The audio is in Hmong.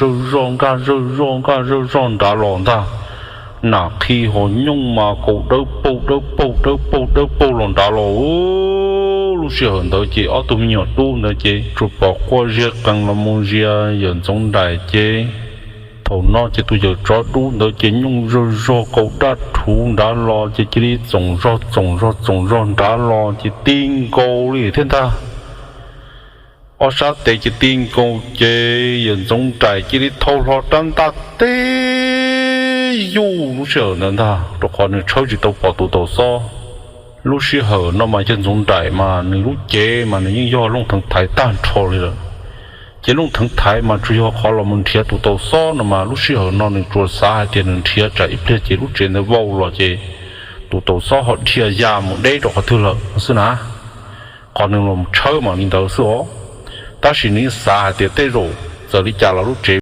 zawj zog nkag zawj zog nkag zawj zog nrad los ntag. Nam qhi hos nyooj mas kaus dawb paug dawb paug dawb paug dawb paug los nrad los. Lub sij hawm ntawd ces ob tug me nyuam dub ntawd ces tsuas pom quaj ziag qees los mus zias yawm Ntxoov Nraim ces thaum no ces tus yawm tsov dub ntawd ces nyooj zawj zog kaus daj rhuv nrad los ces cia li txoom zog txoom zog txoom zog nrad los ces ti nkaus li thiab ntag. Ob sab tes ces ti nkaus ces yawm Ntxoov Nraim cia li thau hlo rab ntaj teb yuj lub sij hawm ntawd ntag, rau qhov nws tshawb tsis tau pom tus taus xob. Lub sij hawm no mas yawg Ntxoov Nraim mas nws lub cev mas nws yeej yog looj theev thaiv tag nrho li lawm. Ces looj theev thaiv mas tsuas yog qhov los mus nrhiav tus taus xob no mas lub sij hawm no nws tsuas xav hais tias nws nrhiav tsam ib pliag ces lub tsev ntawd vau los ces tus taus xob ho dhia ya mus deb rau qhov twg lawm no xwb na. Qhov nws los tshawb mas li ntawd xwb os. Tab sis nws yeej xav hais tias tej zaum txawm li cas los lub tsev